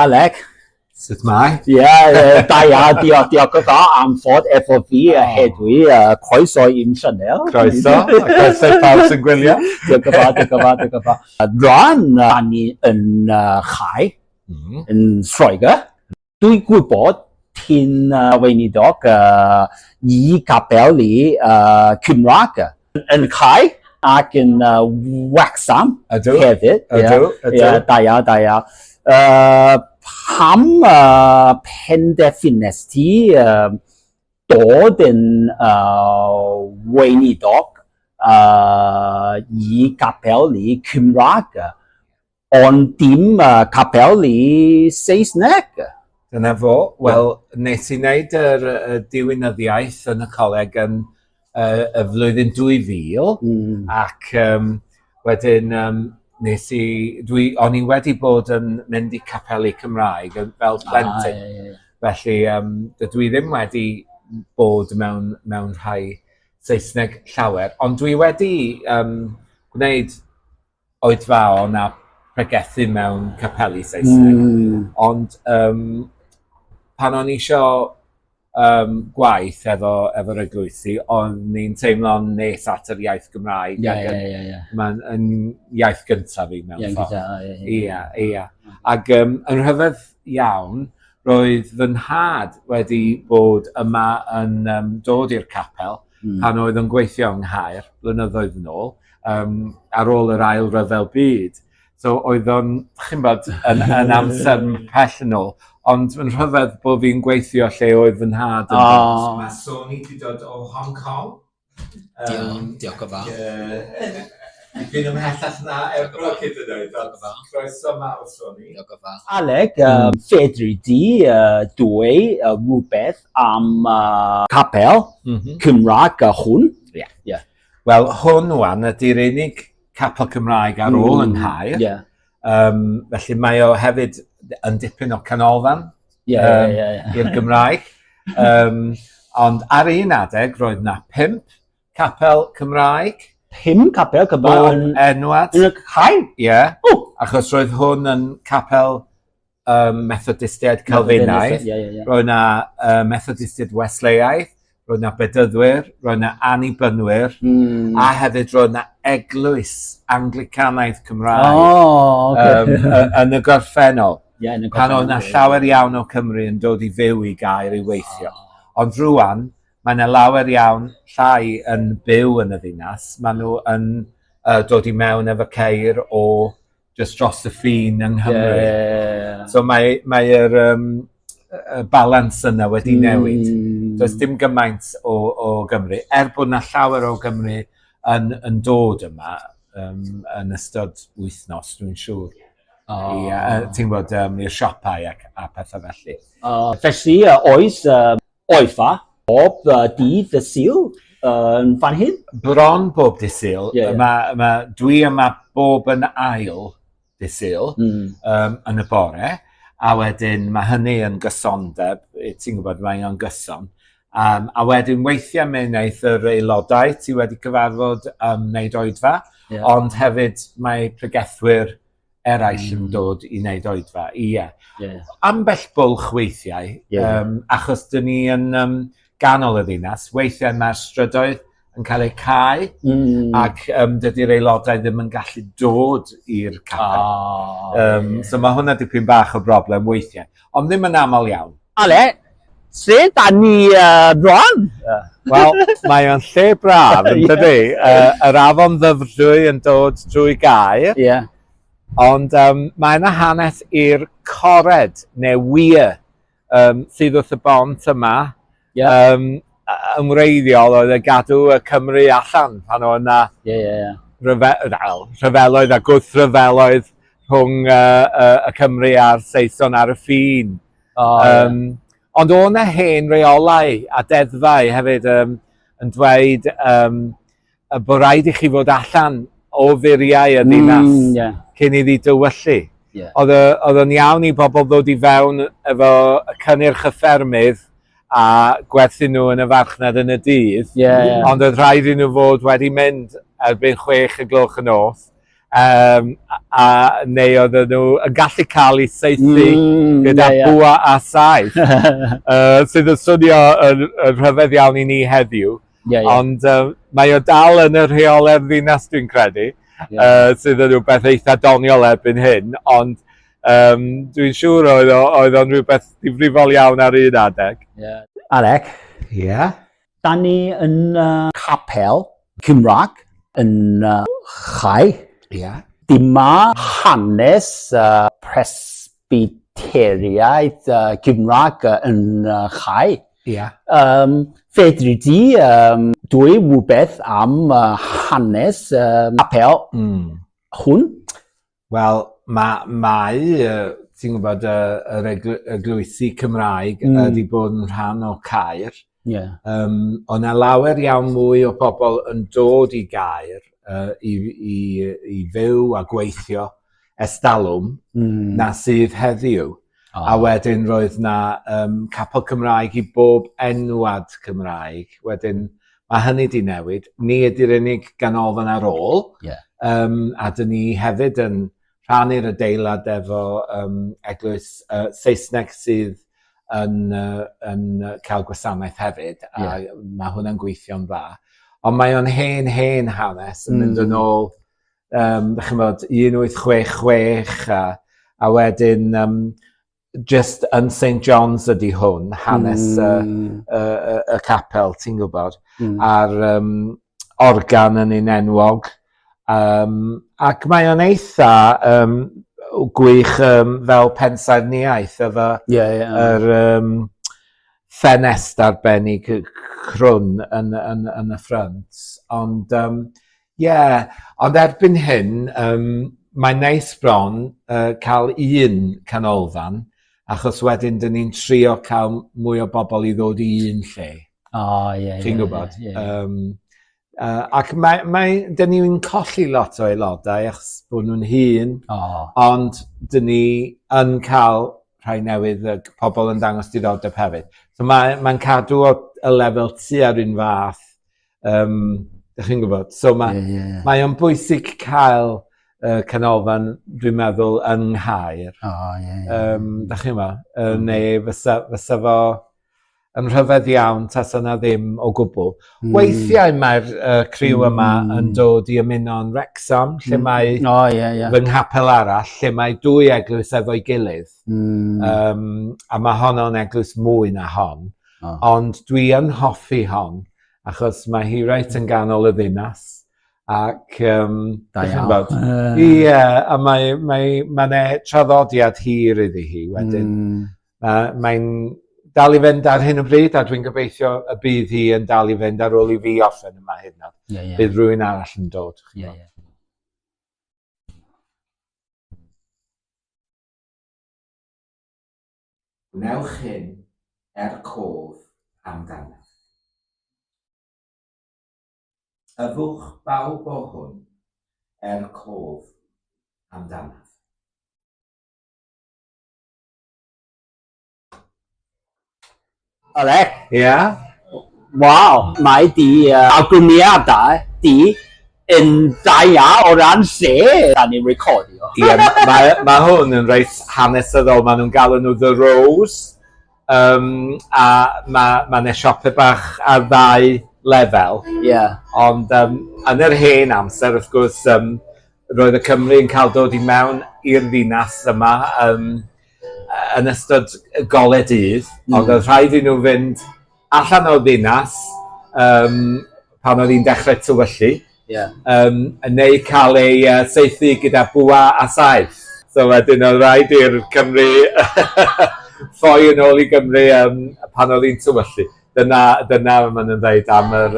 Alec. Sut mae? Ie, yeah, da iawn, diolch, diolch yn fawr am fod efo fi oh. Hedwi. Croeso i'n sianel. Croeso, a croeso i pawb sy'n gwylio. Diolch yn fawr, diolch yn fawr, diolch yn fawr. Rwan, da ni yn Chai, yn Lloegr. Dwi'n gwybod ti'n weinidog i gapel i Cymraeg yn Chai ac yn Wrexham Ydw. Hefyd. Ydw, ydw. Ie, da iawn, da iawn. Pam penderfynes ti dod yn weinidog i gapel i Cymraeg, ond dim capel i Saesneg? Dyna fo. Wel, nes i wneud yr diwinyddiaeth yn y coleg yn y flwyddyn 2000 ac wedyn nes i, dwi, o'n i wedi bod yn mynd i capeli Cymraeg fel plentyn. Ah, ie, ie, ie. Felly dydw i ddim wedi bod mewn rhai Saesneg llawer, ond dwi wedi gwneud oedfaon a pregethu mewn capeli Saesneg. Ond pan o'n i isio gwaith efo'r eglwysi, o'n i'n teimlo'n nes at yr iaith Gymraeg. Ie, ac ie, ie, ie. Mae'n yn iaith gyntaf fi mewn ffordd. Gyntaf, ie, ie. Ia. Ac yn rhyfedd iawn, roedd fy nhad wedi bod yma yn dod i'r capel pan oedd yn gweithio yng Nghaer blynyddoedd yn ôl, ar ôl yr Ail Ryfel Byd. So oedd o'n, chi'n bod, yn amser pell yn ôl, ond yn rhyfedd bod fi'n gweithio lle oedd fy nhad yn dod. Mae Sony wedi dod o Hong Kong. Diolch yn fawr. Dipyn ymhellach na Efrog hyd yn oed, ond croeso mawr, Sony. Diolch yn fawr. Alec, fedri di dweud rhywbeth am capel Cymraeg hwn? Ie. Ie. Wel, hwn wan ydy'r unig capel Cymraeg ar ôl yng Nghaer. Felly mae o hefyd yn dipyn o canolfan i'r Gymraeg. Ond ar un adeg roedd na 5 capel Cymraeg. 5 capel Cymraeg? Bob enwad. Yn y Caer? Ie. O! Achos roedd hwn yn capel Methodistiaid Calfinaidd. Ie, ie, ie. Roedd na Methodistiaid Wesleyaidd, roedd na Bedyddwyr, roedd na Annibynwyr, a hefyd roedd na Eglwys Anglicanaidd Cymraeg. O, oce. Yn y gorffennol. Ie, yn y Pan oedd na gorffennol, ie. llawer iawn o Cymru yn dod i fyw i Gaer i weithio. Ond rwan, mae yna lawer iawn llai yn byw yn y ddinas. Maen nhw yn dod i mewn efo ceir o just dros y ffin yng Nghymru. So mae'r y balans yna wedi newid. Does dim gymaint o Gymru. Er bod na llawer o Gymru yn dod yma yn ystod wythnos, dwi'n siŵr. I, ti'n gwybod, i'r siopau a pethau felly. Felly, oes oedfa bob dydd y Sul yn fan hyn? Bron bob dydd Sul. Ie, ie. Dwi yma bob yn ail dydd Sul, yn y bore, a wedyn mae hynny yn gysondeb, ti'n gwybod, mae o'n gyson. A wedyn weithiau mi wneith yr aelodau ti wedi cyfarfod wneud oedfa, ond hefyd mae pregethwyr eraill yn dod i wneud oedfa. Ie. Ambell bwlch weithiau, achos dyn ni yn ganol y ddinas, weithiau mae'r strydoedd yn cael eu cau, ac dydy'r aelodau ddim yn gallu dod i'r capel. So mae hwnna dipyn bach o broblem weithiau, ond ddim yn aml iawn. Ale, lle da ni rwan? Wel, mae o'n lle braf, yn dydi? Yr afon Ddyfrdwy yn dod drwy Gaer. Ond mae yna hanes i'r cored, neu weir, sydd wrth y bont yma. Yn wreiddiol oedd e gadw y Cymru allan pan oedd yna rhyfeloedd a gwrthryfeloedd rhwng y Cymru a'r Saeson ar y ffin. Ond oedd yna hen reolau a deddfau hefyd yn dweud bod rhaid i chi fod allan o furiau y ddinas cyn iddi dywyllu. Oedd o'n iawn i bobl ddod i fewn efo cynnyrch y ffermydd a gwerthu nhw yn y farchnad yn y dydd. Ond oedd rhaid i nhw fod wedi mynd erbyn 6 y gloch y nos. Um, a, neu oedden nhw yn gallu cael eu saethu gyda yeah, yeah. bwa a saeth, sydd yn swnio yn, yn rhyfedd iawn i ni heddiw. Yeah, yeah. Ond mae o dal yn y rheolau'r ddinas, dwi'n credu, yeah. Sydd yn rhywbeth eitha doniol erbyn hyn, ond dwi'n siŵr oedd oedd o'n rhywbeth difrifol iawn ar un adeg. Yeah. Alec? Yeah? Da ni yn capel Cymraeg yn Chai. Yeah. Dyma hanes Presbyteriaid Cymraeg yn Chai. Yeah. Fedri di dweud rhywbeth am hanes capel hwn? Wel, mae, mae ti'n gwybod, yr eglwysi Cymraeg wedi bod yn rhan o Caer. Yeah. O 'na lawer iawn mwy o bobl yn dod i Gaer i fyw a gweithio estalwm na sydd heddiw. Oh. A wedyn roedd na capel Cymraeg i bob enwad Cymraeg. Wedyn mae hynny di newid. Ni ydy'r unig ganolfan ar ôl. A dyn ni hefyd yn rhannu'r adeilad efo eglwys Saesneg sydd yn cael gwasanaeth hefyd, a mae hwnna'n gweithio'n dda. Ond mae o'n hen, hen hanes yn mynd yn ôl, chymod, 1866 a wedyn just yn St John's ydy hwn, hanes y capel, ti'n gwybod, a'r organ yn un enwog. Ac mae o'n eitha gwych fel pensaerniaeth efo yeah. yr ffenest arbennig crwn yn y ffrynt. Ond, yeah, ond erbyn hyn, mae'n neis bron cael un canolfan, achos wedyn dyn ni'n trio cael mwy o bobl i ddod i un lle. Oh, ie. Ti'n gwybod? Ac mae, dyn ni'n colli lot o aelodau achos bod nhw'n hŷn, ond dyn ni yn cael rhai newydd, pobl yn dangos diddordeb hefyd. So mae'n mae cadw o, y lefel tua'r un fath, dych chi'n gwybod? So mae, Ie, ie, ie. mae o'n bwysig cael canolfan, dwi'n meddwl, yng Nghaer. Oh, ie, ie. Dych chi'n gwybod? Neu fysa fo yn rhyfedd iawn tasa yna ddim o gwbl. Weithiau mae'r criw yma yn dod i ymuno yn Wrexham, lle mae Oh, ie, ie. fy nghapel arall, lle mae dwy eglwys efo'i gilydd. A mae honno'n eglwys mwy na hon. Oh. Ond dwi yn hoffi hon, achos mae hi reit yn ganol y ddinas. Ac, Da dych chi'n iawn. gwbod? Ie, a mae traddodiad hir iddi hi wedyn. Mae'n dal i fynd ar hyn o bryd, a dwi'n gobeithio y bydd hi yn dal i fynd ar ôl i fi orffen yma hyd yn oed. Ie, ie. Bydd rhywun arall yn dod. Ie, ie. Gwnewch hyn er cof amdanaf. Yfwch bawb o hwn er cof amdanaf. Alec, Ie? Yeah? Waw, mae di awgrymiadau di yn dda iawn o ran lle da ni'n recordio. Ie, mae ma hwn yn reit hanesyddol. Maen nhw'n galw nhw The Rose. A mae ma 'na siopau bach ar ddau lefel. Ond yn yr hen amser, wrth gwrs, roedd y Cymry yn cael dod i mewn i'r ddinas yma yn ystod golau dydd, ond oedd rhaid i nhw fynd allan o'r ddinas pan oedd hi'n dechrau tywyllu, neu cael ei saethu gyda bwa a saeth. So wedyn oedd rhaid i'r Cymry ffoi yn ôl i Gymru pan oedd hi'n tywyllu. Dyna maen nhw'n dweud am yr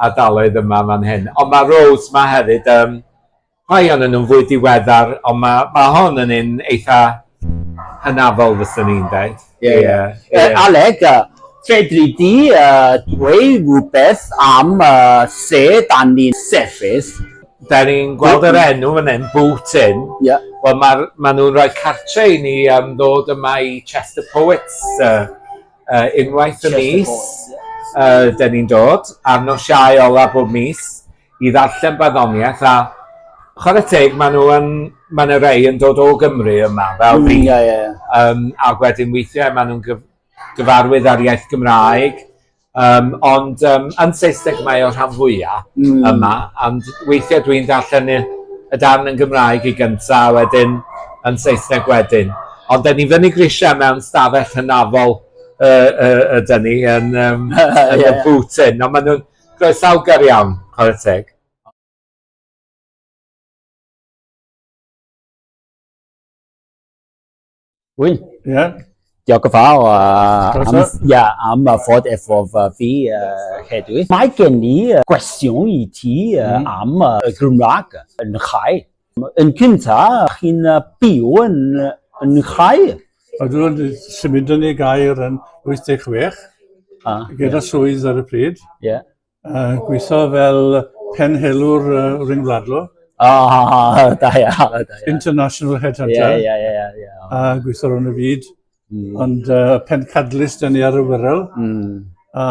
ardaloedd yma fan hyn. Ond mae Rose ma hefyd, rhai ohonyn nhw'n fwy diweddar, ond mae hon yn un eitha hynafol fyswn i'n dweud. Ie, ie. Alec, fedri di dweud rhywbeth am lle da ni'n sefyll? Da ni'n gweld yr enw fan hyn, Boot Inn. Wel, mae ma nhw'n rhoi cartre i ni ddod yma i Chester Poets unwaith y Chester mis. Poets, ie. Da ni'n dod ar nos Iau ola bob mis i ddarllen barddoniaeth a Chwarae teg, maen nhw yn, maen nhw rei yn dod o Gymru yma, fel fi. Ie, ie, ie. Ac wedyn weithiau maen nhw'n gyfarwydd ar iaith Gymraeg, ond yn Saesneg mae o'r rhan fwyaf yma, ond weithiau dwi'n darllen y darn yn Gymraeg i gyntaf, a wedyn yn Saesneg wedyn. Ond dyn ni fyny grisiau mewn stafell hynafol ydyn ni yn yn y Boot Inn, ond maen nhw'n groesawgar iawn, chwarae teg. Wyn. Ie. Diolch yn fawr am fod efo fi heddiw. Mae gen i gwestiwn i ti am y Gymraeg yn Nghaer. Yn cyntaf, chi'n byw yn Nghaer? Oeddwn, symudon ni i Gaer yn 86, gyda swydd ar y pryd. Gweithio fel penhelwr rhyngwladol. Da iawn, da iawn. International Headhunter. Ie, ie, ie, ie. A gweithio rownd y byd. Ond pencadlys 'da ni ar y Wirral. A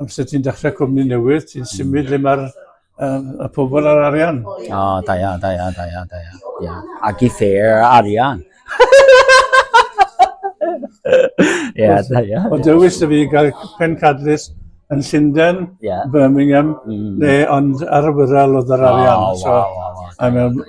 amser ti'n dechrau cwmni newydd, ti'n symud le mae'r y pobl a'r arian. O, da iawn, da iawn, da iawn, da iawn. Ia. Ac i ffair arian. Ie, da iawn. O dewis 'da fi gael pencadlys yn Llundain, Birmingham, neu ond ar y Wirral oedd yr arian. O, waw, waw, waw. A mewn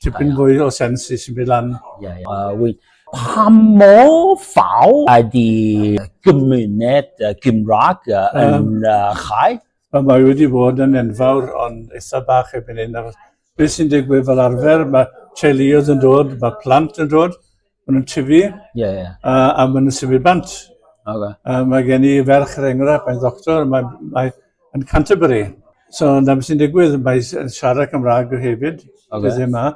tipyn fwy o sens i symud lan. Ie, ie. Wyn, pa mor fawr ydy gymuned Gymraeg yn Nghaer? Mae wedi bod yn enfawr, ond eitha bach erbyn hyn. Achos beth sy'n digwydd fel arfer, mae teuluoedd yn dod, mae plant yn dod, maen nhw'n tyfu, Ie, ie. a maen nhw'n symud bant. Mae gen i ferch er enghraifft, mae'n ddoctor, mae yn Canterbury. So, na beth sy'n digwydd, mae'n siarad Cymraeg hefyd, dyddiau yma,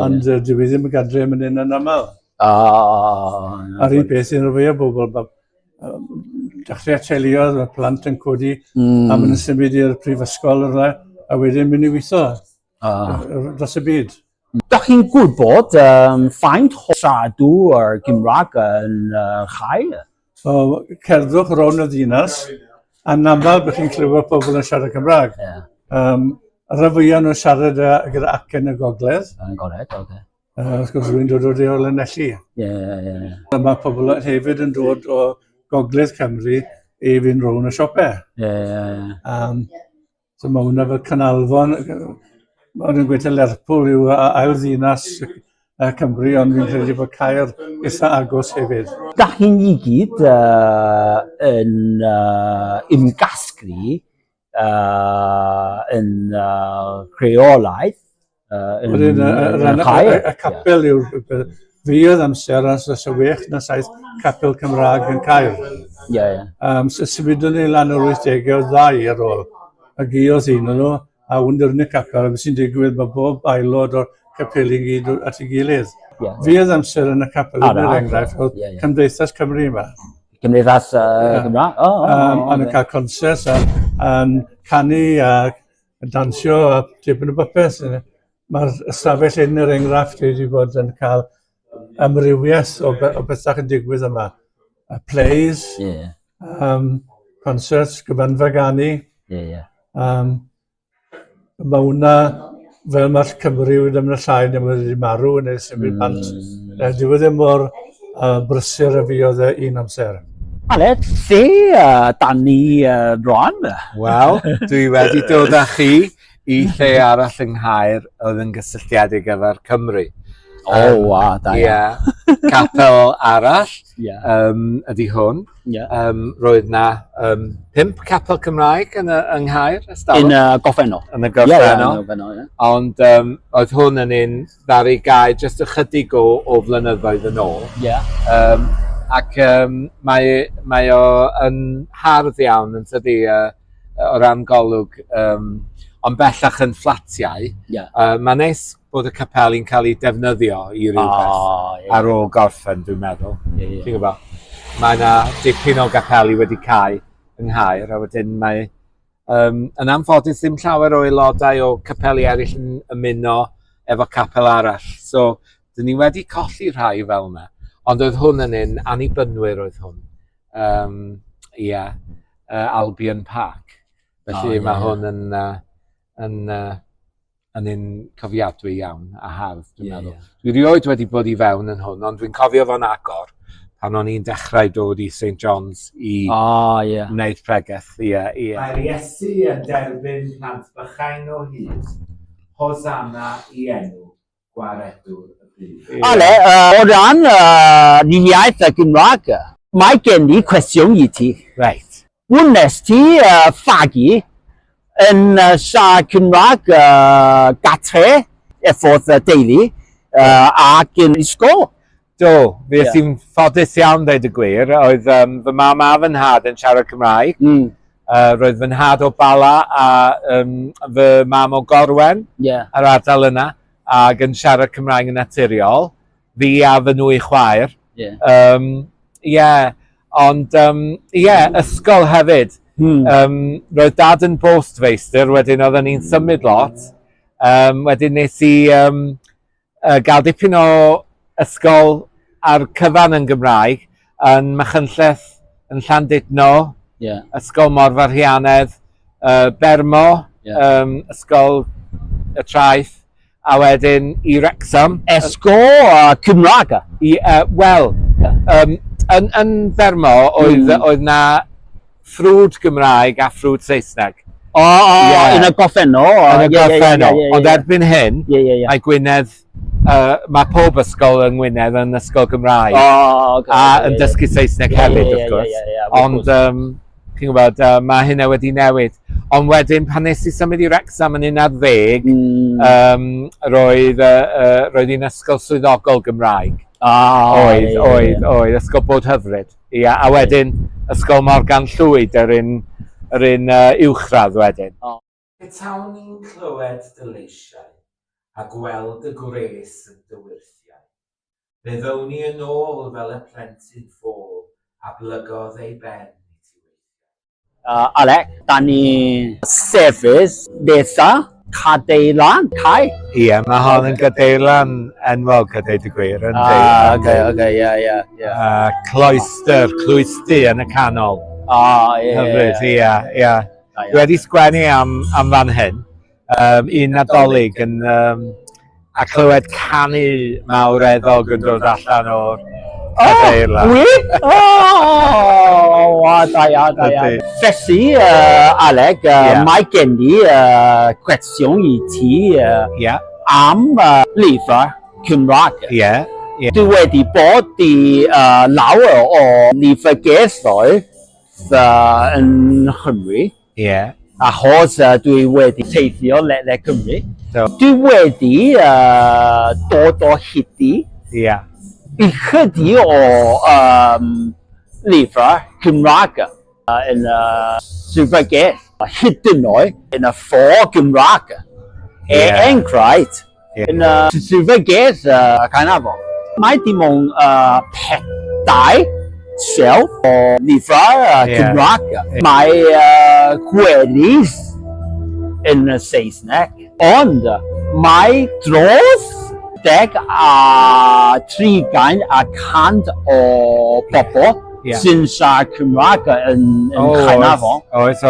ond dwi ddim yn gadre mynd hyn yn aml. A'r un peth sy'n rhoi o bobl, mae dechrau teuluoedd, mae plant yn codi, a maen nhw'n symud i'r prifysgol yr a wedyn mynd i weithio dros y byd. Dach chi'n gwybod faint o siaradwyr Gymraeg yn Nghaer? So, cerddwch rownd y ddinas, a'n aml bych chi'n clywed pobl yn siarad Cymraeg. Y rhan fwyaf nhw'n siarad gyda acen y gogledd. Yn gogledd, oce. Wrth gwrs, rwy'n dod o de o Lanelli. Ie, ie, ie. Mae pobl hefyd yn dod o gogledd Cymru i fynd rownd y siopau. Ie, ie, ie. So mae hwnna fel canolfan, maen nhw'n gweud Lerpwl yw ail ddinas Cymru, ond fi'n credu bod Caer eitha agos hefyd. Dach chi'n i gyd yn ymgasglu yn rheolaidd yn Wedyn, yn Nghaer? Y capel yw'r fi oedd amser as oes 6 na 7 capel Cymraeg yn Caer. Ie, ie. So symudon ni lan o'r 80au, oedd ddau ar ôl. A guodd un o'n nhw, a hwn yw'r unig capel, a beth sy'n digwydd, mae bob aelod o'r capeli i gyd at ei gilydd. Fi oedd amser yn y capel, er enghraifft, oedd Ie, ie. Cymdeithas Cymru yma. Cymdeithas Gymraeg? O, A nhw'n cael concert, a canu, a dansio, a tipyn o bopeth. Mae'r ystafell hyn, er enghraifft, wedi bod yn cael amrywiaeth o bethau yn digwydd yma. A plays, concerts, gymanfa ganu. Ie, ie. Mae hwnna, fel mae'r Cymru wedi mynd llai, neu mae wedi marw, neu symud bant. Dyw e ddim mor brysur a fi oedd e un amser. Aled, lle dan ni rwan? Wel, dwi wedi dod â chi i lle arall yng Nghaer oedd yn gysylltiedig efo'r Cymru. O, wa, da iawn. Ie, capel arall ydy hwn. Roedd na 5 capel Cymraeg yn yng Nghaer, ers talwm. Yn y gorffennol. Yn y Ie, ie, gorffennol. yn y gorffennol, ie. Ond oedd hwn yn un ddaru gau jyst ychydig o flynyddoedd yn ôl. Ac mae o yn hardd iawn yn tydi, o ran golwg, ond bellach yn fflatiau. Mae'n neis bod y capeli'n cael ei defnyddio i rywbeth ar ôl gorffen, dwi'n meddwl. Ti'n gwybod? Mae yna dipyn o gapeli wedi cau yng Nghaer, a wedyn mae, yn anffodus ddim llawer o aelodau o capeli eraill yn ymuno efo capel arall. So, dyn ni wedi colli rhai fel yna. Ond oedd hwn yn un annibynwyr oedd hwn. Ie, Albion Park. Felly mae hwn yn yn un cofiadwy iawn a hardd, dwi'n meddwl. Dwi rioed wedi bod i fewn yn hwn, ond dwi'n cofio fo'n agor pan o'n i'n dechrau dod i St John's i wneud pregeth. Ie, ie. Mae'r Iesu yn derbyn plant bychain o hyd, Hosanna i enw gwaredwr y byd. Ale, o ran iaith y Gymraeg, mae gen i cwestiwn i ti. Reit. Wnes ti fagu yn siarad Cymraeg gartre efo'r deulu ac yn ysgol? Do, fi yeah. i'n ffodus iawn dweud y gwir. Oedd fy mam a fy nhad yn siarad Cymraeg. Roedd fy nhad o Bala a fy mam o Gorwen ar ardal yna, ac yn siarad Cymraeg yn naturiol. Fi a fy nwy chwaer. Ond ysgol hefyd. Roedd dad yn postfeistr, wedyn oedden ni'n symud lot. Wedyn nes i gael dipyn o ysgol ar cyfan yn Gymraeg, yn Machynlleth, yn Llandudno, Ysgol Morfa Rhianedd, Bermo, Ysgol y Traeth, a wedyn i Wrexham. Ysgol Cymraeg? Wel, yn Bermo oedd na ffrwd Gymraeg a ffrwd Saesneg. O, yn y gorffennol. Yn y gorffennol, ond erbyn hyn, mae Gwynedd, mae pob ysgol yng Ngwynedd yn ysgol Gymraeg. A yn dysgu Saesneg hefyd, wrth gwrs. Ond, chi'n gwybod, mae hynna wedi newid. Ond wedyn, pan nes i symud i Wrexham yn 11, roedd hi'n ysgol swyddogol Gymraeg. Oedd, ysgol Bod Hyfryd. Ia, a wedyn, ysgol Morgan Llwyd, yr un uwchradd wedyn. Petawn i'n clywed dy leisiau a gweld y gwres yn dy wyrthiau, fe ddown i yn ôl fel y plentyn ffôl a blygodd ei ben i ti weithiau. Alec, da ni sefyll nesa Cadeirlan Cae. Ie, mae hon yn gadeirlan enwog, a deud y gwir. Oce, ie, ie. Cloister, clwysty yn y canol. Ie. Hyfryd, ie, ie. Dwi wedi sgwennu am fan hyn, un Nadolig yn, a clywed canu mawreddog yn dod allan o'r cadeirlan. Wir? O, da iawn, da iawn. Felly, Alec, mae gen i cwestiwn i ti am lyfr Cymraeg. Dwi wedi bod i lawer o lyfrgelloedd yn Nghymru. Achos dwi wedi teithio ledled Cymru. Dwi wedi dod o hyd i ychydig o lyfrau Cymraeg yn y llyfrgell, hyd yn oed yn y ffordd Gymraeg. Er enghraifft, yn y llyfrgell Caernarfon, mae dim ond 4 shelf o lyfrau Cymraeg. Mae gweddill yn y Saesneg, ond mae dros 30% o bobl sy'n siarad Cymraeg yn Caernarfon. Oes.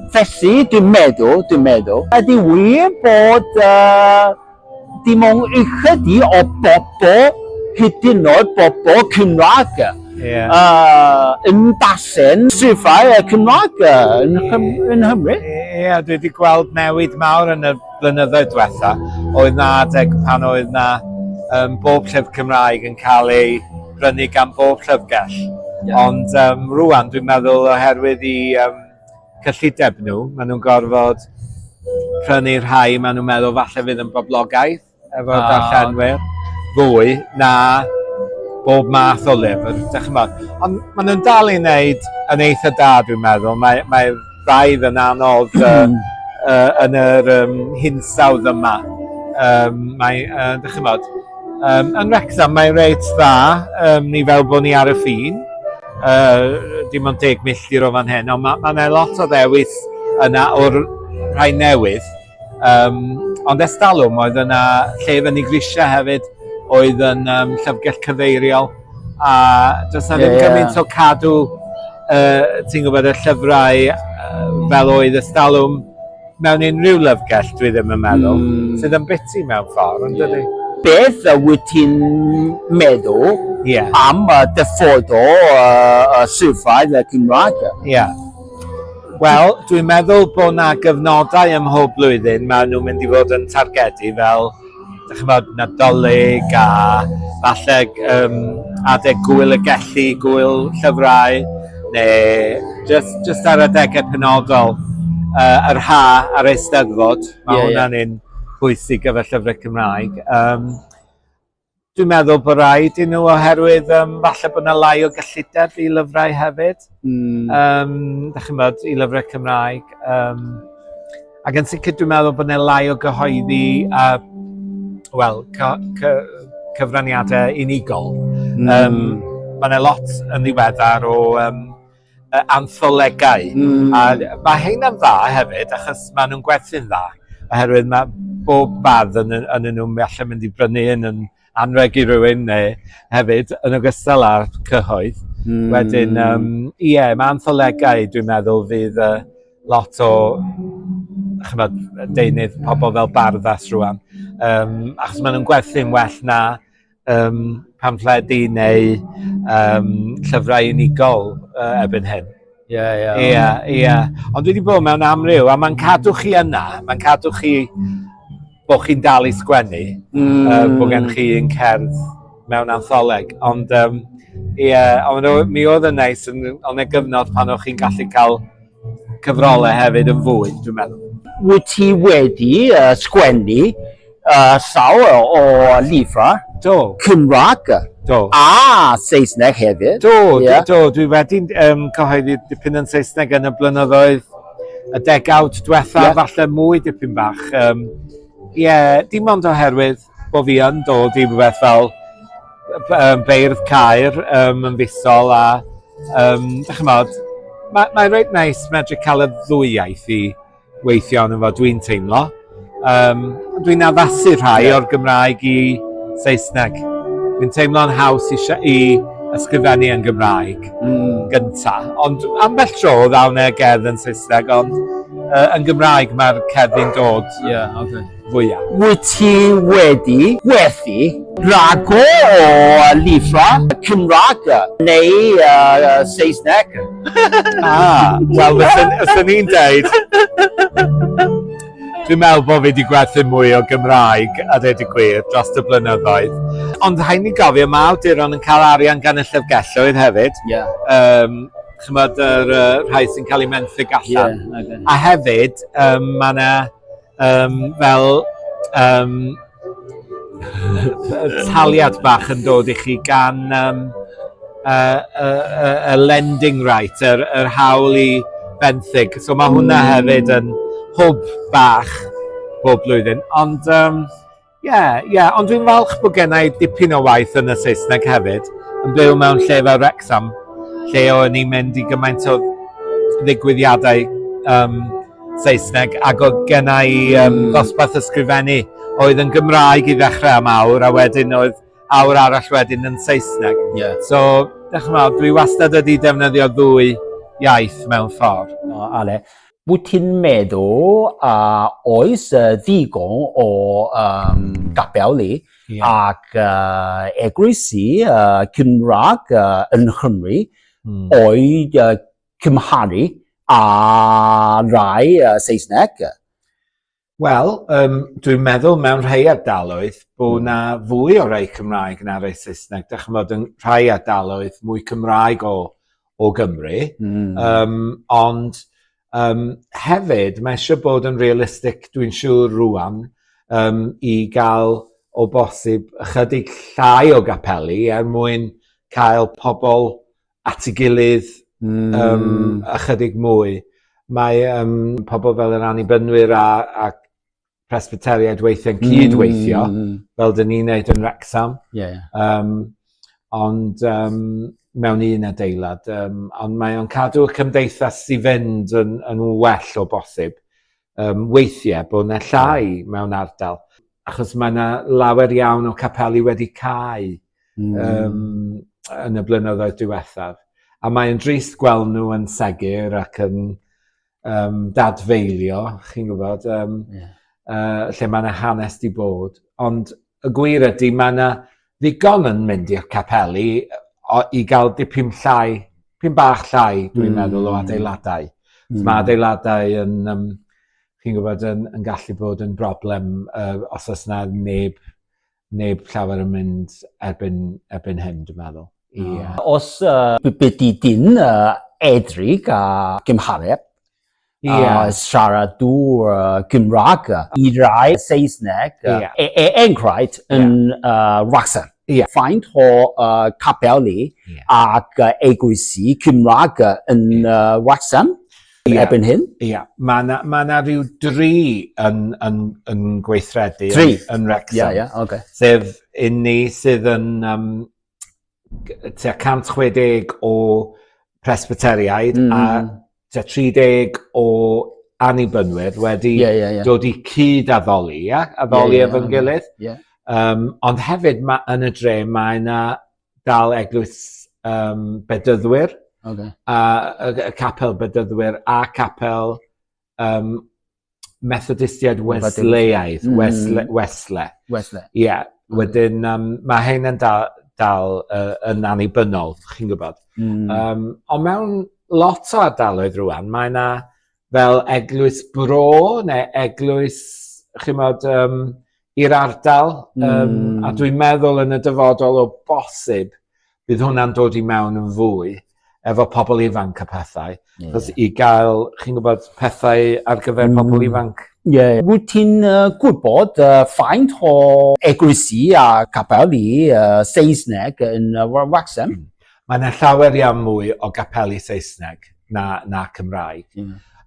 Felly, dwi'n meddwl, ydy wir bod dim ond ychydig o bobl, hyd yn oed bobl Cymraeg, yn darllen llyfrau Cymraeg yn Nghymru. Ie, dwi wedi gweld newid mawr yn y blynyddoedd diwetha. Oedd na adeg pan oedd na bob llyfr Cymraeg yn cael ei brynu gan bob llyfrgell. Ond rŵan dwi'n meddwl oherwydd i cyllideb nhw, maen nhw'n gorfod prynu rhai maen nhw'n meddwl falle fydd yn boblogaidd efo'r darllenwyr fwy na bob math o lyfr, dych chi'n gwybod. Ond maen nhw'n dal i wneud yn eitha da, dwi'n meddwl. Mae braidd yn anodd yn yr hinsawdd yma. Mae, dych chi'n gwybod, yn Wrexham mae'n reit dda, ni fel bod ni ar y ffin, dim ond 10 milltir o fan hyn, ond mae yna lot o ddewis yna o'r rhai newydd. Ond ers talwm oedd yna lle fyny grisiau hefyd, oedd yn llyfrgell cyfeiriol, a does na ddim gymaint o cadw, ti'n gwybod, y llyfrau fel oedd ers talwm. mewn unrhyw lyfrgell, dwi ddim yn meddwl, sydd yn biti mewn ffordd, yn dydi? Beth wyt ti'n meddwl am y dyfodol y llyfrau Cymraeg? Ie. Yeah. Wel, dwi'n meddwl bod 'na gyfnodau ym mhob blwyddyn maen nhw'n mynd i fod yn targedu fel, dych chi'n Nadolig a falle adeg Gŵyl y Gelli, Gŵyl Llyfrau, neu just ar adegau penodol, yr ha a'r Eisteddfod, mae hwnna'n un pwysig gyfer llyfrau Cymraeg. Dwi'n meddwl bod rhaid i nhw oherwydd falle bod yna lai o gyllideb i lyfrau hefyd. Dach chi'n bod, i lyfrau Cymraeg. Ac yn sicr dwi'n meddwl bod yna lai o gyhoeddi, wel, cyfraniadau unigol. Mae yna lot yn ddiweddar o antholegau. A mae heina'n dda hefyd, achos maen nhw'n gwerthu'n dda. Oherwydd mae bob bardd yn nhw allan mynd i brynu un yn anreg i rywun neu hefyd yn ogystal â'r cyhoedd. Wedyn, ie, mae antholegau dwi'n meddwl fydd lot o chymod, deunydd pobl fel Barddas rwan. Achos maen nhw'n gwerthu'n well na pamffledi neu llyfrau unigol erbyn hyn. Ie, ie. Ie, ie. Ond dwi wedi bod mewn amryw, a mae'n cadw chi yna, mae'n cadw chi bod chi'n dal i sgwennu, bod gen chi un cerdd mewn antholeg. Ond ie, ond mi oedd yn neis, ond y gyfnod pan o'ch chi'n gallu cael cyfrolau hefyd yn fwy, dwi'n meddwl. Wyt ti wedi sgwennu llawer o lyfrau Cymraeg a Saesneg hefyd? Do, do, dwi wedi cyhoeddi dipyn yn Saesneg yn y blynyddoedd y degawd diwetha, falle mwy dipyn bach. Ie, dim ond oherwydd bod fi yn dod i rhywbeth fel Beirdd Caer yn fisol a, dych chi'n mae'n reit neis medru cael y ddwy iaith i weithio arno fo, dwi'n teimlo. Dwi'n addasu rhai o'r Gymraeg i Saesneg. Dwi'n teimlo'n haws i ysgrifennu yn Gymraeg gynta. Ond ambell tro ddaw 'na gerdd yn Saesneg, ond yn Gymraeg mae'r cerddi'n dod fwyaf. Wyt ti wedi gwerthu rhagor o lyfrau Cymraeg neu Saesneg? Ah, wel, fyswn i'n deud, dwi'n meddwl bod fi wedi gwerthu mwy o Gymraeg, a dweud y gwir, dros y blynyddoedd. Ond rhaid ni gofio, mae awduron yn cael arian gan y llyfrgelloedd hefyd. Chymod, yr rhai sy'n cael eu menthyg allan. A hefyd, mae yna fel taliad bach yn dod i chi gan y lending right, yr hawl i benthyg. So mae hwnna hefyd yn hwb bach bob blwyddyn. Ond yeah, ond dwi'n falch bod gen i dipyn o waith yn y Saesneg hefyd, yn byw mewn lle fel Wrexham, lle o'n i'n mynd i gymaint o ddigwyddiadau Saesneg, ac oedd gen i dosbarth ysgrifennu oedd yn Gymraeg i ddechrau am awr, a wedyn oedd awr arall wedyn yn Saesneg. So, dych chi'n meddwl, dwi wastad wedi defnyddio ddwy iaith mewn ffordd. O, Ale, wyt ti'n meddwl oes ddigon o gapeli ac eglwysi Cymraeg yn Nghymru o'i cymharu â rai Saesneg? Wel, dwi'n meddwl mewn rhai ardaloedd bod 'na fwy o rai Cymraeg na rai Saesneg. Dych chi'n bod yn rhai ardaloedd mwy Cymraeg o Gymru. Ond hefyd, mae eisiau bod yn realistig, dwi'n siŵr rwan, i gael o bosib ychydig llai o gapeli er mwyn cael pobl at ei gilydd ychydig mwy. Mae pobl fel yr Annibynwyr a Presbyteriaid weithiau'n cydweithio, fel dyn ni'n neud yn Wrexham. Ond mewn un adeilad. Ond mae o'n cadw y cymdeithas i fynd yn well o bosib. Weithiau bod yna llai mewn ardal. Achos mae yna lawer iawn o capeli wedi cau yn y blynyddoedd diwethaf. A mae'n drist gweld nhw yn segur ac yn dadfeilio, chi'n gwybod, lle mae yna hanes di bod. Ond y gwir ydy, mae yna ddigon yn mynd i'r capeli i gael dipyn llai, pyn bach llai, dwi'n meddwl, o adeiladau. Mae adeiladau yn, chi'n gwybod, yn gallu bod yn broblem os oes yna neb llawer yn mynd erbyn hyn, dwi'n meddwl. Yeah. Os byddi di'n edrych a gymhareb, siaradwr Gymraeg i rai Saesneg, enghraifft yn Wrexham. Faint o capeli ac eglwysi Cymraeg yn Wrexham erbyn hyn? Ie, mae yna rhyw dri yn gweithredu yn Wrexham. Ie, okay. Sef un ni sydd yn tua 160 o presbyteriaid a tua 30 o annibynwyr wedi dod i cyd-addoli, ia? Addoli efo'n gilydd. Ond hefyd yn y dre mae yna dal eglwys Bedyddwyr, a y capel Bedyddwyr a capel Methodistiaid Wesleyaidd, Wesley. Wesley. Ie, wedyn mae hein yn dal yn annibynnol, chi'n gwybod. Ond mewn lot o ardaloedd rwan, mae yna fel eglwys bro neu eglwys, chi'n gwybod, i'r ardal. A dwi'n meddwl yn y dyfodol o bosib, bydd hwnna'n dod i mewn yn fwy efo pobl ifanc a pethau. Achos i gael, chi'n gwybod, pethau ar gyfer pobl ifanc. Ie. Wyt ti'n gwybod faint o eglwysi a capeli Saesneg yn Wrexham? Mae yna llawer iawn mwy o gapeli Saesneg na Cymraeg.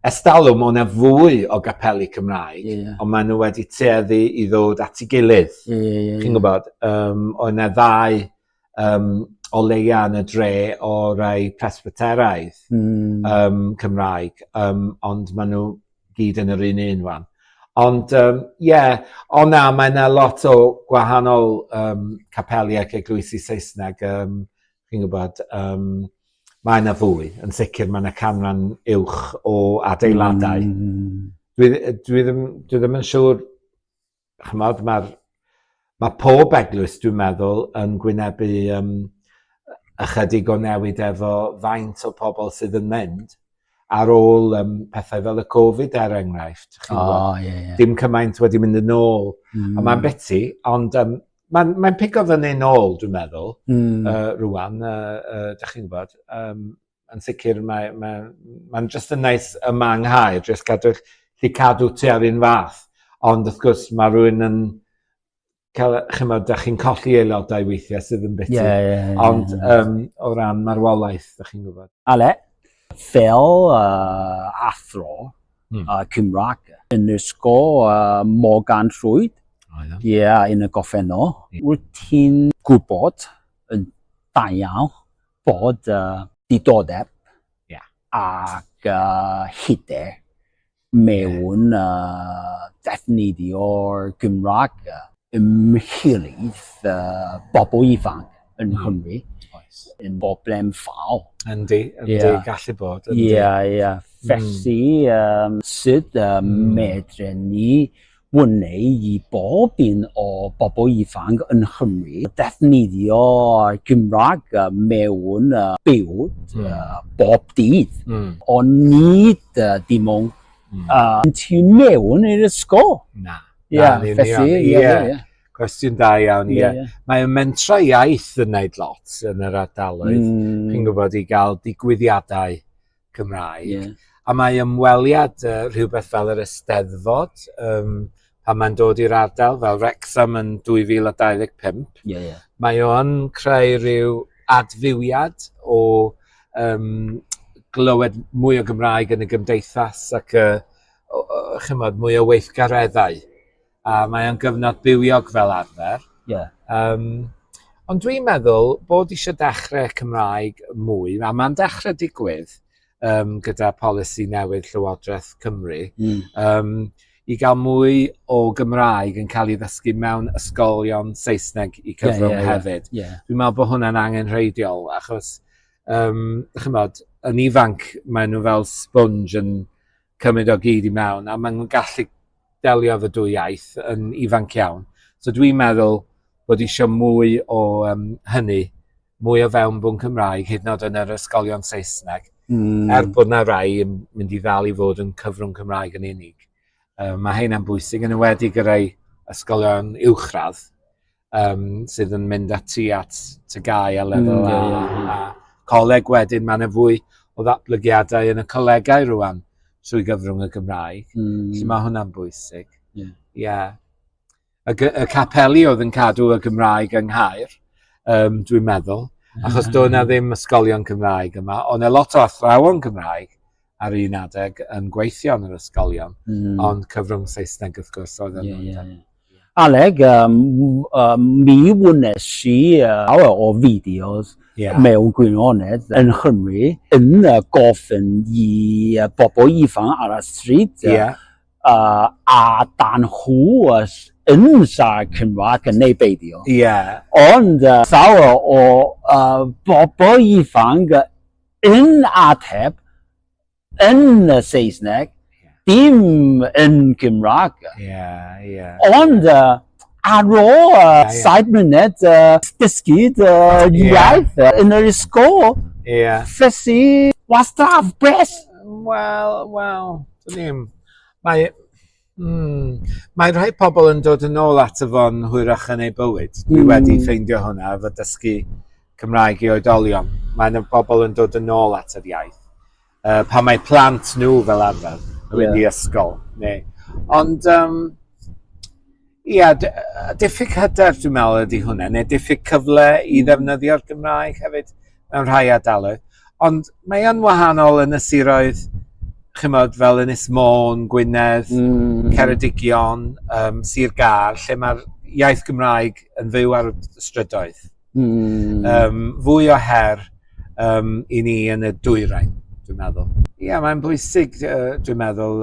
Estalwm, mae yna fwy o gapeli Cymraeg, ond maen nhw wedi tueddu i ddod at ei gilydd. Chi'n gwybod, oedd yna ddau o leia yn y dre o rai presbyteraidd Cymraeg, ond maen nhw gyd yn yr un wan. Ond, ond na, mae yna lot o gwahanol capeli ac eglwysi Saesneg, chi'n gwybod, mae yna fwy, yn sicr mae yna canran uwch o adeiladau. Dwi ddim yn siŵr, chymod, mae pob eglwys, dwi'n meddwl, yn gwynebu ychydig o newid efo faint o pobl sydd yn mynd ar ôl pethau fel y Covid, er enghraifft. Dim cymaint wedi mynd yn ôl. A mae'n biti, ond mae'n pigo fyny nôl, dwi'n meddwl, rwan, dach chi'n gwybod. Yn sicr, mae'n just yn neis yma yng Nghaer, jyst cadw tua'r un fath. Ond wrth gwrs, mae rhywun yn cael, chymod, dach chi'n colli aelodau weithiau sydd yn biti. Ond o ran marwolaeth, dach chi'n gwybod. Ale, fel athro Cymraeg yn ysgol Morgan Llwyd, yn y gorffennol, wyt ti'n gwybod yn da iawn bod diddordeb ac hyder mewn defnyddio'r Gymraeg ymhlith bobl ifanc yn Nghymru yn broblem fawr. Yndi, gallu bod. Ie. Felly, sut medrwn ni wneud i bob un o bobl ifanc yn Nghymru defnyddio'r Gymraeg mewn bywyd bob dydd, ond nid dim ond tu mewn i'r ysgol. Na. Ie, felly, ie. Cwestiwn da iawn, ie. Mae mentrau iaith yn gwneud lot yn yr ardaloedd, chi'n gwybod, i gael digwyddiadau Cymraeg. A mae ymweliad rhywbeth fel yr Eisteddfod, pan mae'n dod i'r ardal, fel Wrexham yn 2025. Mae o'n creu rhyw adfywiad o glywed mwy o Gymraeg yn y gymdeithas ac chymod, mwy o weithgareddau. A mae o'n gyfnod bywiog fel arfer. Ond dwi'n meddwl bod eisiau dechrau Cymraeg mwy, a mae'n dechrau digwydd gyda polisi newydd Llywodraeth Cymru, i gael mwy o Gymraeg yn cael ei ddysgu mewn ysgolion Saesneg i cyfrwng hefyd. Dwi'n meddwl bod hwnna'n angenrheidiol, achos chymod, yn ifanc maen nhw fel sponge yn cymryd o gyd i mewn, a maen nhw'n gallu delio efo dwy iaith yn ifanc iawn. So dwi'n meddwl bod eisiau mwy o hynny, mwy o fewnbwn Cymraeg, hyd yn oed yn yr ysgolion Saesneg. Er bod na rai yn mynd i ddal i fod yn cyfrwng Cymraeg yn unig. Mae heina'n bwysig, yn enwedig y rhai ysgolion uwchradd sydd yn mynd ati at TGAU a lefel A, a coleg wedyn. Mae yna fwy o ddatblygiadau yn y colegau rwan trwy gyfrwng y Gymraeg. Felly mae hwnna'n bwysig. Yeah. Y capeli oedd yn cadw y Gymraeg yng Nghaer, dwi'n meddwl, achos doedd 'na ddim ysgolion Cymraeg yma. Oedd 'na lot o athrawon Cymraeg ar un adeg yn gweithio yn yr ysgolion, ond cyfrwng Saesneg wrth gwrs oedd yn. Aled, mi wnes i lawer o fideos mewn gwirionedd yn Nghymru yn gofyn i bobl ifanc ar y stryd a dan nhw yn siarad Cymraeg neu beidio. Ond llawer o bobl ifanc yn ateb yn y Saesneg, dim yn Gymraeg. Ie. Ond ar ôl 7 mlynedd dysgu iaith yn yr ysgol, felly wastraff bres. Wel, ddim. Mae rhai pobl yn dod yn ôl ato fo'n hwyrach yn eu bywyd. Dwi wedi ffeindio hwnna efo dysgu Cymraeg i oedolion. Mae yna bobl yn dod yn ôl at yr iaith. Pan mae plant nhw fel arfer yn mynd i ysgol. Neu. Ond, ia, diffyg hyder dwi'n meddwl ydy hwnna, neu diffyg cyfle i ddefnyddio'r Gymraeg hefyd mewn rhai ardaloedd. Ond mae yn wahanol yn y siroedd, chymod, fel Ynys Môn, Gwynedd, Ceredigion, Sir Gâr, lle mae'r iaith Gymraeg yn fyw ar y strydoedd. Fwy o her i ni yn y dwyrain, dwi'n meddwl. Ia, mae'n bwysig, dwi'n meddwl,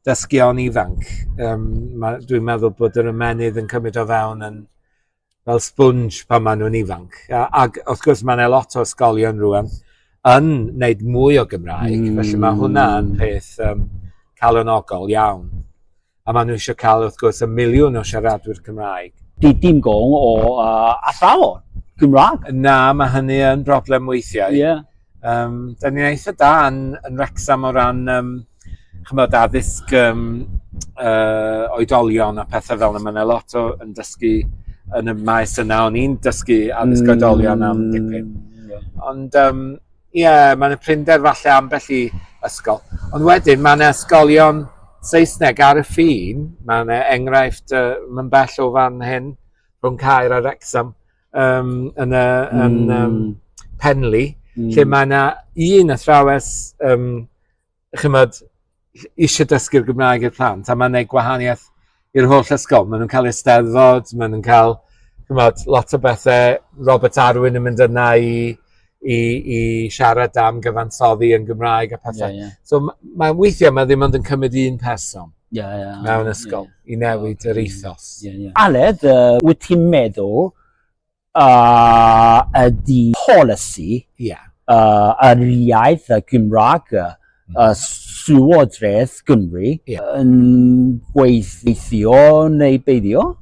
dysgu o'n ifanc. Dwi'n meddwl bod yr ymennydd yn cymryd o fewn yn fel sponge pan maen nhw'n ifanc. Ac wrth gwrs mae yna lot o ysgolion rwan yn wneud mwy o Gymraeg, felly mae hwnna yn peth calonogol iawn. A maen nhw eisiau cael, wrth gwrs, 1 miliwn o siaradwyr Cymraeg. Di dim digon o athrawon Gymraeg. Na, mae hynny yn broblem weithiau. Da ni'n eitha da yn Wrecsam o ran chymod, addysg oedolion a pethau fel yna. Mae yna lot o yn dysgu yn y maes yna. O'n i'n dysgu addysg oedolion am dipyn. Ond ie, yeah, mae yna prinder falle ambell i ysgol. Ond wedyn, mae yna ysgolion Saesneg ar y ffin. Mae yna enghraifft, mae'n bell o fan hyn, rhwng Caer a Wrexham, yn Penley, lle mae yna un athrawes, chymod, eisiau dysgu'r Gymraeg i'r plant, a mae'n gwneud gwahaniaeth i'r holl ysgol. Maen nhw'n cael eisteddfod, maen nhw'n cael, chymod, lot o bethau. Robert Arwyn yn mynd yna i siarad am gyfansoddi yn Gymraeg a pethau. Ie, ie. So mae weithiau mae ddim ond yn cymryd un person Ie, ie. mewn ysgol i newid yr ethos. Ie. Aled, wyt ti'n meddwl ydy polisi yr iaith y Gymraeg Llywodraeth Gymru yn gweithio neu beidio?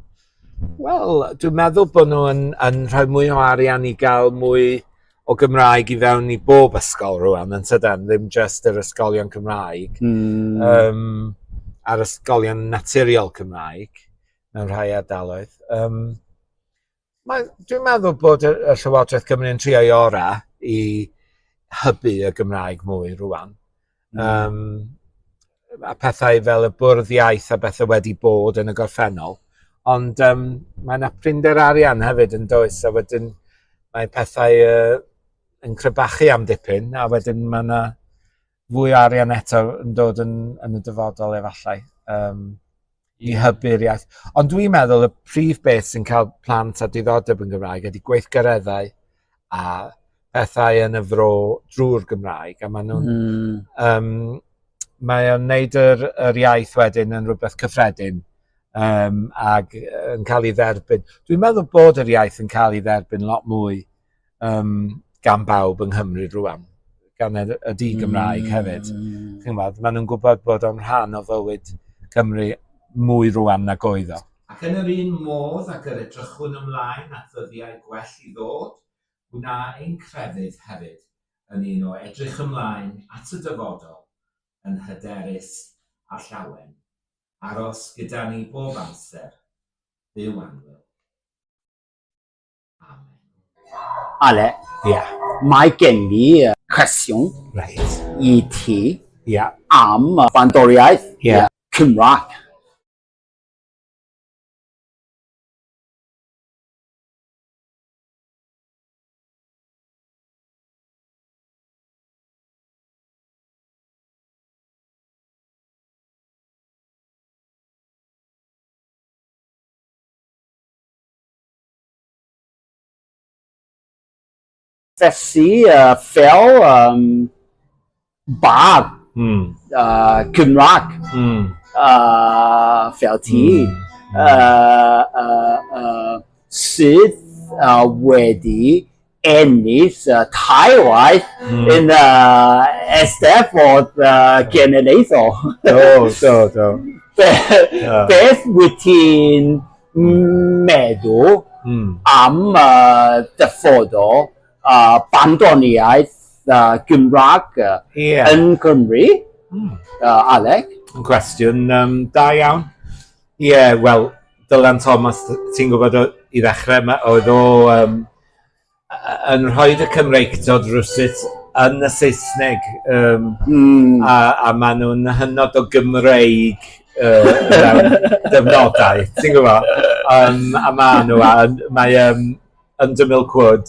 Wel, dwi'n meddwl bod nhw yn rhoi mwy o arian i gael mwy o Gymraeg i fewn i bob ysgol rwan, yn sydyn, ddim just yr ysgolion Cymraeg, a'r ysgolion naturiol Cymraeg mewn rhai ardaloedd. Dwi'n meddwl bod y Llywodraeth Cymru yn trio ei orau i hybu y Gymraeg mwy rwan. A pethau fel y bwrdd iaith a bethau wedi bod yn y gorffennol. Ond mae yna prinder arian hefyd yn does, a wedyn mae pethau yn crebachu am dipyn, a wedyn mae yna fwy o arian eto yn dod yn y dyfodol efallai i hybu'r iaith. Ond dwi'n meddwl y prif beth sy'n cael plant a diddordeb yn Gymraeg ydy gweithgareddau a pethau yn y fro drwy'r Gymraeg, a maen nhw'n mae o'n neud yr iaith wedyn yn rhywbeth cyffredin ag yn cael ei dderbyn. Dwi'n meddwl bod yr iaith yn cael ei dderbyn lot mwy gan bawb yng Nghymru rwan. gan y di-Gymraeg hefyd. Chi'n gwybod, maen nhw'n gwybod bod o'n rhan o fywyd Cymru mwy rwan nag oedd o. Ac yn yr un modd ag yr edrychwn ymlaen at ddyddiau gwell i ddod, wna ein crefydd hefyd yn un o edrych ymlaen at y dyfodol yn hyderus a llawen. Aros gyda ni bob amser, Dduw annwyl. Amen. Ale, yeah. Mae gen i cwestiwn i ti am fandoriaeth Cymraeg. Felly, fel bardd Cymraeg, fel ti, sydd wedi ennill tair waith yn y Eisteddfod Genedlaethol. Do, do, do. Beth wyt ti'n meddwl am dyfodol barddoniaeth Gymraeg yn Cymru, Alec? Yn cwestiwn da iawn. Ie, yeah, wel, Dylan Thomas, ti'n gwybod i ddechrau, oedd o yn rhoi y Cymreictod rywsut yn y Saesneg, a maen nhw'n hynod o Gymreig mewn dyfnodau, ti'n gwybod? A maen nhw, a mae Under Milk Wood.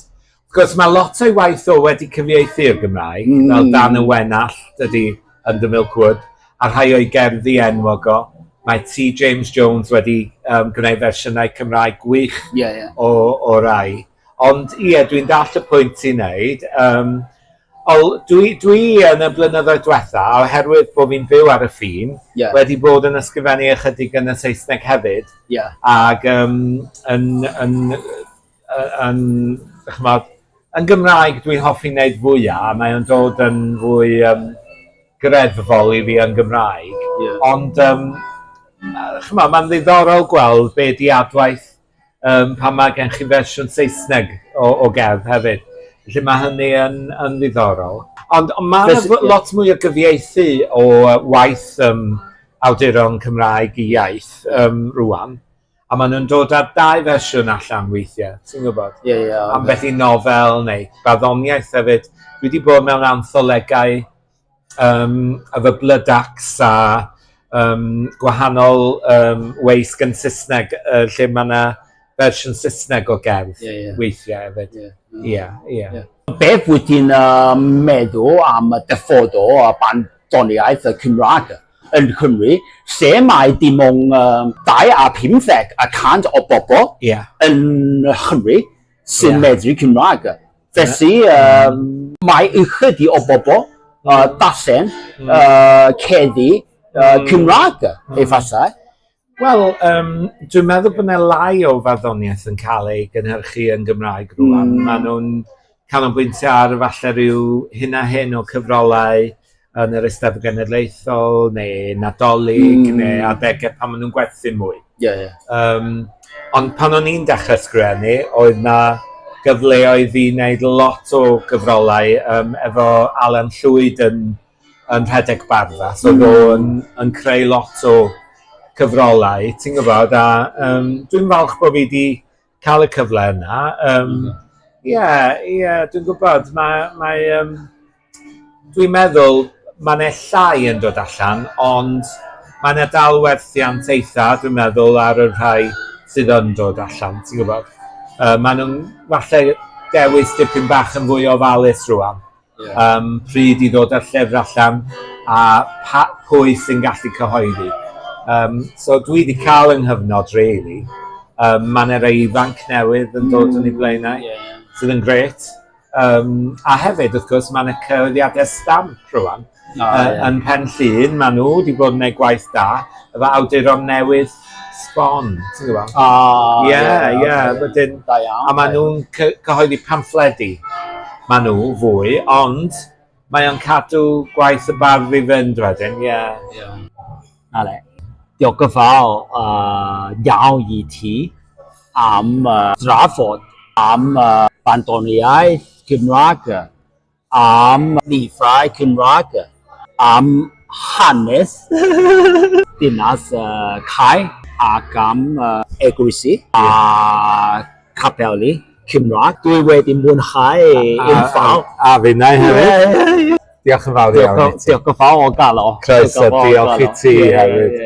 Wrth gwrs, mae lot o'i waith o wedi cyfieithu i'r Gymraeg, fel Dan y Wenallt ydy Under Milk Wood, a rhai o'i gerddi enwog o. Mae T. James Jones wedi gwneud fersiynau Cymraeg gwych o rai. Ond ie, dwi'n dallt y pwynt ti'n neud. Dwi yn y blynyddoedd diwetha, oherwydd bod fi'n byw ar y ffin, wedi bod yn ysgrifennu ychydig yn y Saesneg hefyd. Ac yn Gymraeg dwi'n hoffi wneud fwyaf, a mae o'n dod yn fwy greddfol i fi yn Gymraeg. Ond mae'n ddiddorol gweld be di adwaith pan mae gen chi fersiwn Saesneg o gerdd hefyd. Felly mae hynny yn ddiddorol. Ond mae lot mwy o gyfieithu o waith awduron Cymraeg i iaith rwan. A maen nhw'n dod â dau fersiwn allan weithiau, ti'n gwybod? Ambell i nofel neu barddoniaeth hefyd. Dwi wedi bod mewn antholegau efo Bloodaxe a gwahanol weisg yn Saesneg, lle mae yna fersiwn Saesneg o gerdd weithiau hefyd. Ie. Beth wyt ti'n meddwl am y dyfodol y barddoniaeth y Cymraeg yn Cymru, lle mae dim ond 25% o bobl yn Nghymru sy'n medru Cymraeg. Felly, mae ychydig o bobl darllen cerddi Cymraeg, efallai. Wel, dwi'n meddwl bod yna lai o farddoniaeth yn cael ei gynhyrchu yn Gymraeg rwan. Maen nhw'n canolbwyntio ar falle rhyw hyn a hyn o cyfrolau yn yr Eisteddfod Genedlaethol neu Nadolig neu adegau pan maen nhw'n gwerthu mwy. Ond pan o'n i'n dechrau sgrifennu, oedd na gyfleoedd i wneud lot o gyfrolau efo Alan Llwyd yn rhedeg Barddas. Oedd o yn creu lot o cyfrolau, ti'n gwybod, a dwi'n falch bod fi wedi cael y cyfle yna. Ie, dwi'n gwybod, dwi'n meddwl mae yna llai yn dod allan, ond mae yna dal werthiant eitha, dwi'n meddwl, ar y rhai sydd yn dod allan, ti'n gwybod. Maen nhw'n falle dewis dipyn bach yn fwy ofalus rwan. Pryd i ddod â'r llyfr allan a pwy sy'n gallu cyhoeddi. So dwi wedi cael yng nghyfnod, really. Mae yna rei ifanc newydd yn dod yn ei blaenau, sydd yn grêt. A hefyd, wrth gwrs, mae yna cyhoeddiadau stamp rwan. Yn Pen Llŷn, maen nhw wedi bod yn gwneud gwaith da efo awduron newydd sbon, ti'n gwybod? Ie, wedyn, a maen nhw'n cyhoeddi pamffledi. Maen nhw fwy, ond Mae o'n cadw gwaith y bardd i fynd wedyn, ie. Yeah. Yeah. Na le. Diolch yn fawr iawn i ti am drafod am barddoniaeth Cymraeg, am lyfrau Cymraeg, am hanes dinas Caer ac am eglwysi a capeli Cymraeg. Dwi wedi mwynhau yn fawr. A finnau hefyd. Diolch yn fawr iawn i ti. Diolch yn fawr o galon. Croeso, diolch i ti hefyd.